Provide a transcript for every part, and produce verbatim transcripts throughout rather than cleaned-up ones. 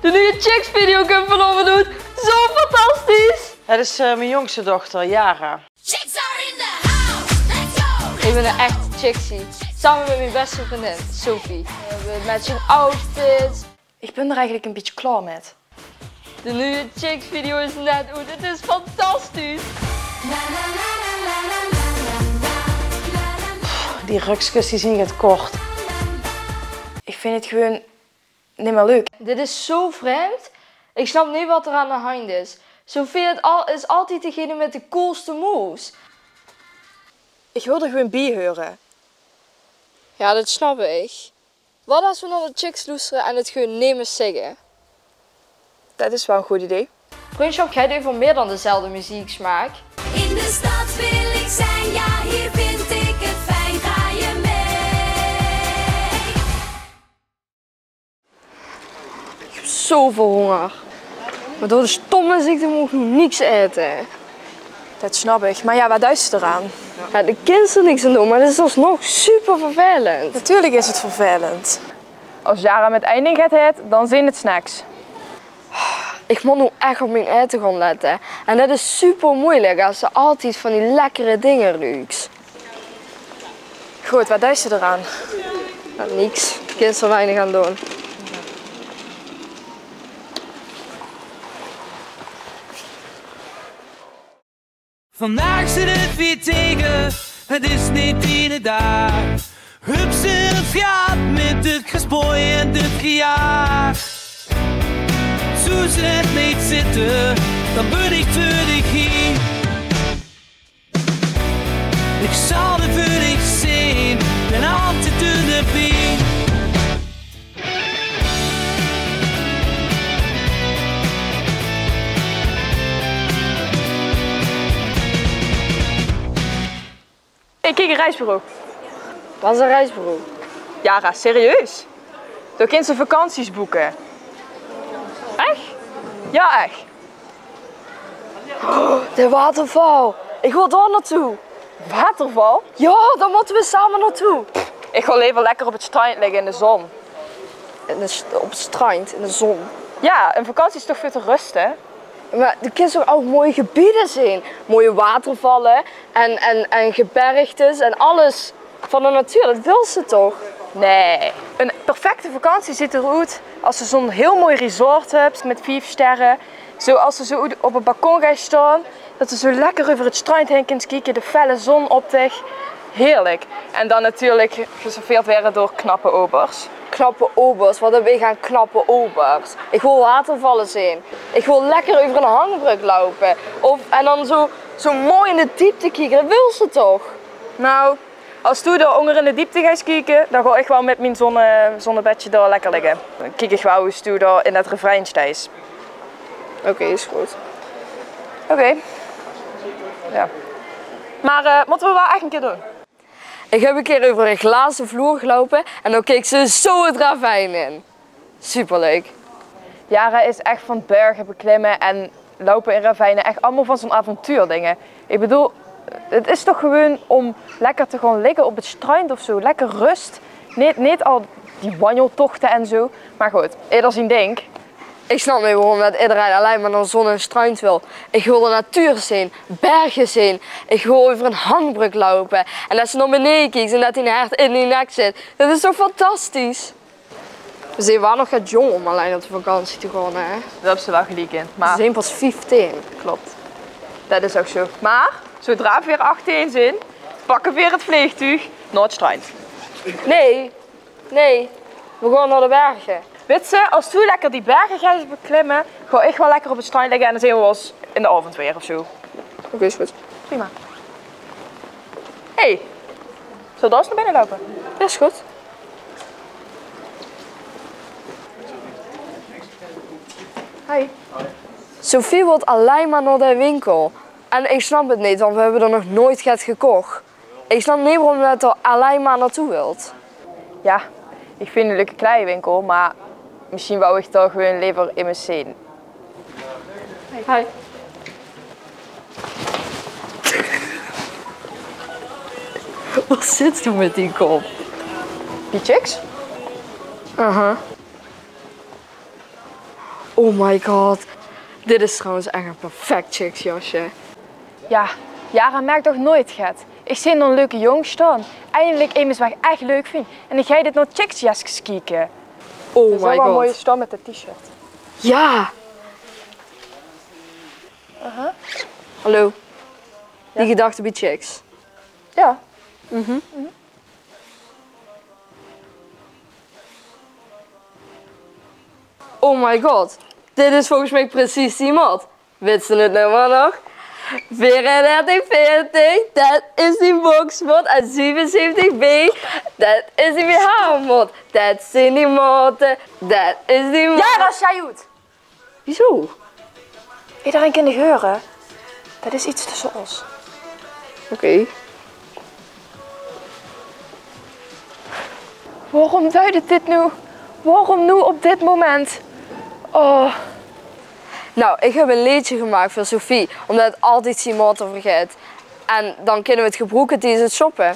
De nuuje Chicks video kump vanaovend oet. Zo fantastisch! Het is eh, mijn jongste dochter, Yara. Chicks are in the house. Let's go. Ik ben een echte chicksie. Samen met mijn beste vriendin, Sophie. We hebben matching outfits. Ik ben er eigenlijk een beetje klaar met. De nuuje Chicks video is net oet. Het is fantastisch. Die rökskes die zien get kort. Ik vind het gewoon nimmer leuk. Dit is zo vreemd. Ik snap niet wat er aan de hand is. Sophie het al, is altijd degene met de coolste moves. Ik wil er gewoon bij horen. Ja, dat snap ik. Wat als we naar de Chicks loesteren en het gewoon nimmer zeggen? Dat is wel een goed idee. Vriendschap gaat over meer dan dezelfde muzieksmaak. In de stad wil ik zijn, ja, hier vind ik het fijn. Ga je mee? Ik heb zoveel honger. Maar door de stomme ziekte mocht ik niks eten. Dat snap ik. Maar ja, wat duist ze eraan? Ja, de kins er niks aan doen, maar dat is alsnog super vervelend. Natuurlijk is het vervelend. Als Yara met één ding gaat het, dan zijn het snacks. Ik moet nu echt op mijn eten gaan letten. En dat is super moeilijk als ze altijd van die lekkere dingen ruikt. Goed, wat duist ze eraan? Nou, niks. Ik kan er weinig aan doen. Vandaag zit het weer tegen, het is niet iedere dag. Hup, ze fiat met het gespooi en het gejaag. Zo ze het niet zitten, dan ben ik te de gie. Ik zal er voor niks zien, ben altijd te de bie. Ik kiek een reisbureau. Wat is een reisbureau? Yara, serieus? Daar kins ze vakanties boeken. Echt? Ja, echt. Oh, de waterval. Ik wil daar naartoe. Waterval? Ja, daar moeten we samen naartoe. Ik wil liever lekker op het strand liggen in de zon. In de st-, op het strand, in de zon. Ja, een vakantie is toch voor te rusten? Maar er kunnen toch ook mooie gebieden zijn? Mooie watervallen en, en, en gebergtes en alles van de natuur, dat wil ze toch? Nee. Een perfecte vakantie ziet eruit als ze zo'n heel mooi resort hebt met vijf sterren. Zo als ze zo op het balkon gaat staan, dat ze zo lekker over het strand heen kunt kijken, de felle zon op dich. Heerlijk. En dan natuurlijk geserveerd worden door knappe obers. Knappe obers? Wat heb ik aan knappe obers? Ik wil watervallen zien. Ik wil lekker over een hangbrug lopen. Of, en dan zo, zo mooi in de diepte kijken. Dat wil ze toch? Nou, als doe daar onder in de diepte gaat kijken, dan ga ik wel met mijn zonne-, zonnebedje daar lekker liggen. Dan kijk ik wel hoe doe daar in dat ravijn steeds. Oké, is goed. Oké. Ja. Maar eh, moeten we wel echt een keer doen. Ik heb een keer over een glazen vloer gelopen en dan keek ze zo het ravijn in. Superleuk. Yara is echt van bergen beklimmen en lopen in ravijnen. Echt allemaal van zo'n avontuurdingen. Ik bedoel, het is toch gewoon om lekker te gaan liggen op het strand of zo. Lekker rust. Niet, niet al die wandeltochten en zo. Maar goed, ieder zijn ding. Ik snap niet waarom dat iedereen alleen maar naar zon en strand wil. Ik wil de natuur zien, bergen zien. Ik wil over een hangbrug lopen. En dat ze naar beneden kijkt en dat die hert in die nek zit. Dat is toch fantastisch? We zijn wel nog get jong om alleen op de vakantie te gaan, hè? Daar hebben ze wel gelijk in. Maar we zijn pas vijftien. Klopt. Dat is ook zo. Maar zodra we weer achttien zijn, pakken we weer het vliegtuig naar het strand. Nee, nee. We gaan naar de bergen. Weet ze, als we lekker die bergen gaan beklimmen, ga ik wel lekker op het strand liggen en dan zien we ons in de avond weer of zo. Oké, is goed. Prima. Hey, zullen we daar eens naar binnen lopen? Ja, is goed. Hi. Sophie wil alleen maar naar de winkel. En ik snap het niet, want we hebben er nog nooit get gekocht. Ik snap niet waarom dat er alleen maar naartoe wilt. Ja, ik vind het een leuke kleiwinkel, maar misschien wou ik daar gewoon liever in mijn zin. Hi. Wat zit er met die kop? Die chicks? Aha. Oh my god. Dit is trouwens echt een perfect chicksjasje. Ja, Jara maak toch nooit get. Ich zeen dao 'ne leuke jóng staon. Eindelik emes waat ich echt leuk vinj. En dan gaon ich dit nao chicksjaskes kieke. Oh my god. Staon mit de t-shirt. Ja. Hallo. Die gedachte bie chicks. Ja. Oh my god, dit is volges mich precies die maot. Wits se 't nummer nog? Veerendertig veertig, det is die boksmaot. En zevenenzeventig B, det is die B H-maot. Det zeen die maote, det is die maot. Ja, det is Sjajoet. Wieso? Ederein kin dich heure. Det is iets tösse ós. Oké. Waorom duit 't dit noe? Waorom noe op dit moment? Oh. Nou, ich höb ein leedje gemaak veur Sophie, ómdet 't altied zien maote vergaet. En dan kinne we 't gebroeke tiedes 't shoppe.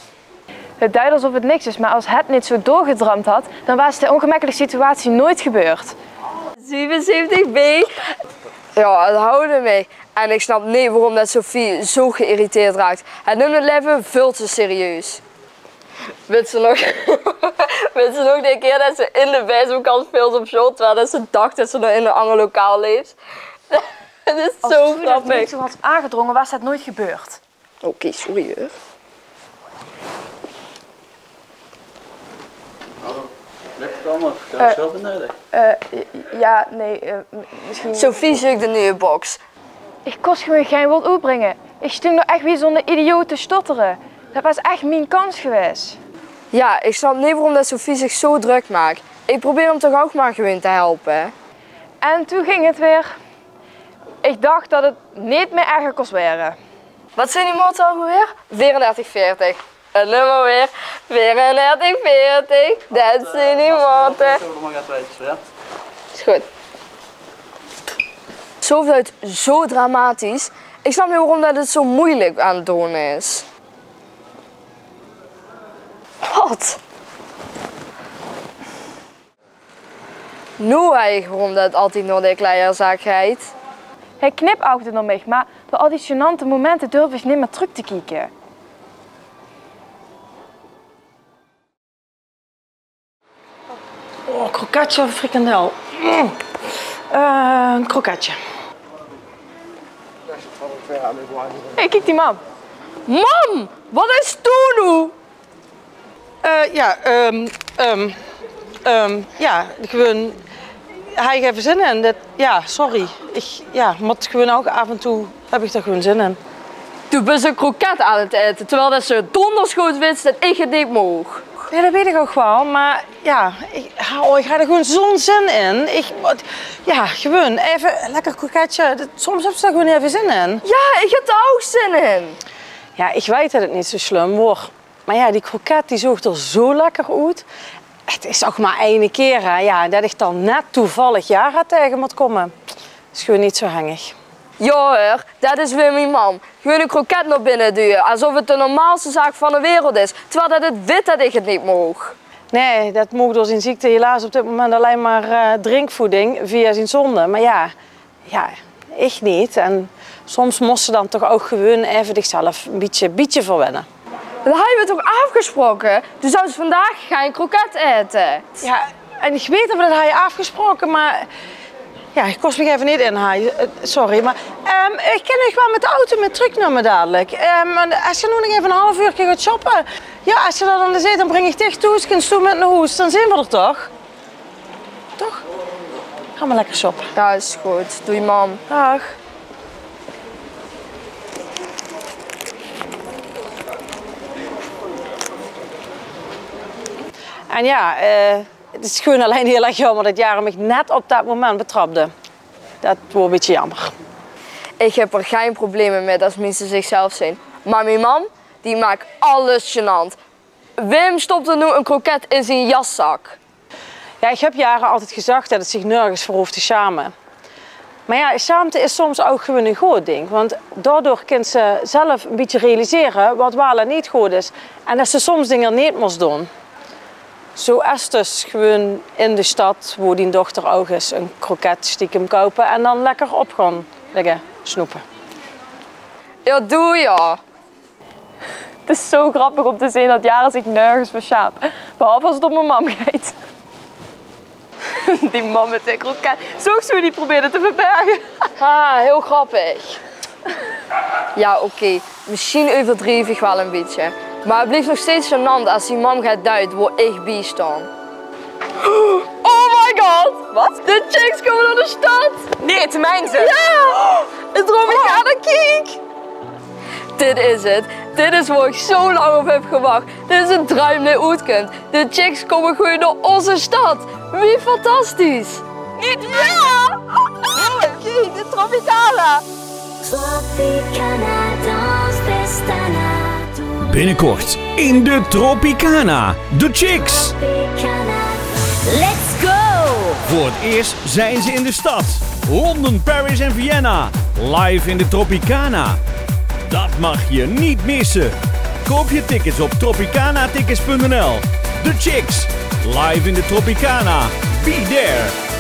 't Duit esof 't niks is, mer es 't neet zo doorgedramd had, dan waas de óngemekkelike situatie nooit gebeurd. Zevenenzeventig B. Ja, 't houde mich. En ich snap neet waorom det Sophie zo geïrriteerd raak. Hae numt 't laeve väöl te serieus. Wits se nog, wits se nog die kier det se in de bezemkast veulde op sjool, terwiel det se dachs det se nog in ein anger lokaal leefs? 't Is zo grappig. Als Trudy neet zo had aangedrónge, waas det nooit gebeurd. Oké, sorry huur. Hallo, lik 't allemaol? Kan ich hulp benödige? Eh, ja, nee, eh, misschien... Sophie zeuk de nuuje boks. Ich kós gewoon gein waord oetbringe. Ich stóng dao echt wie zo'n idioot te stottere. Det waas echt mien kans gewaes. Ja, ich snap neet waorom det Sophie zich zo drök maak. Ich probeer häöm toch ouch mer gewoon te helpe. En toen ging 't weer. Ich dach det 't neet mier erger kós waere. Waat zeen die maote ouch alweer? Veerendertig veertig. En nummer weer. Veerendertig veertig. Det zeen die maote. Is good. Sophie duit zo dramatisch. Ich snap neet waorom det 't zo meujelik aan 't doon is. Wat? Noe weit ich waorom det 't altied nao de kleierzaak geit. Hae knipougde nao mich, mer door al die gênante momente durf ich neet mier trök te kieke. Oh, kroketje of frikandel? Mm. Eh, ein kroketje. Hey, kiek die mam. Mam, wat is doe noe? Eh, ja, ehm, ehm, ehm, ja, gewoon, haw ich effe zin in. Det, ja, sorry. Ich, ja, mót gewoon ouch aaf en toe, höb ich d'r gewoon zin in. Doe bös ein kroket aan 't aete, terwiel det se dónders good wits det ich 't neet maag. Ja, det weit ich ouch waal, mer ja, ich, oh, ich haw d'r gewoon zo'n zin in. Ich, ja, gewoon effe lekker kroketje. Det, soms höbs se d'r gewoon effe zin in. Ja, ich höb d'r ouch zin in. Ja, ich weit det 't neet zo slum waor. Mer ja, die kroket, die zoog d'r zo lekker oet. 't Is ouch mer eine kier, hè, ja, det ich dan net toevallig Jara taege mót kómme. Is gewoon neet zo henjig. Ja huur, det is weer mien mam. Gewoon ein kroket nao binne duje, esof 't de normaalste zaak van de wereld is. Terwiel det 't wit det ich 't neet maag. Nae, det maag door zien ziekte helaas op dit moment allein mer, eh, drinkvoeding via zien zónde. Mer ja, Ja, ich neet. En soms mós se dan toch ouch gewoon effe dichzelf ein bietje, bietje verwenne. Det hawwe we toch aafgesproke? Doe zous vandaag gein kroket aete. Ja, en ich weit det we det hawwe aafgesproke, mer ja, ich kós mich effe neet inhaje. Eh, sorry, mer, ehm, ich kin uch waal mit de auto mit trök numme dalik. Ehm, en es se noe nog effe ein haaf uurke geis shoppe, ja, es se det dan zeis, dan bring ich dich thoes, kins doe mit nao hoes, dan zeen we d'r toch. Toch? Gaon we lekker shoppe. Ja, is good. Doei, mam. Daag. En ja, eh, 't is gewoon allein hiel erg jaomer det Jara mich net op det moment betrapde. Det waor ein bietje jaomer. Ich höb d'r gein probleme mit es minse zichzelf zeen. Mer mien mam, die maak alles gênant. Wim stop d'r noe ein kroket in zien jaszak? Ja, ich höb Jara altied gezag det 't zich nörges veur hoof te sjame. Mer ja, sjaamte is soms ouch gewoon ein good ding, want daodoor kins se zelf ein bietje realisere wat waal en neet good is. En det se soms dinger neet mós doon. Zoe es dus gewoen in de stad, wo dien dochter ouch is, e kroket stiekem koupe en dan lekker op gaon ligke snoepe. Jao, doe jao. 't Is zoe grappig óm te zeen det Jara zich nörges veur sjaamt. Behalve es 't óm mien mam geit. Die mam mit de kroket. Zoogs se wie die probeerde te verberge? Ha, hiel grappig. Jao, oké. Mesjien euverdrief ich waal e bietje. Mer 't blief nog steeds gênant es die mam get deit wo ich bie sjtaon. Oh my god! Waat? De chicks kómme nao de stad! Nae, te meins se? Jao! 't Tropicana, kiek! Dit is 't. Dit is wo ich zoe lang op höb gewach. Dit is 'ne druim dae oetkump. De chicks kómme gewoen nao ózze stad. Wie fantastisch! Neet waor? Oh, kiek, de Tropicana! Tropicana dans festa na tu. Binnekort in de Tropicana, de chicks. Tropicana. Let's go! Voor het eerst zijn ze in de stad. Londen, Paris en Vienna. Live in de Tropicana. Dat mag je niet missen. Koop je tickets op tropicana tickets punt n l. De Chicks. Live in de Tropicana. Be there.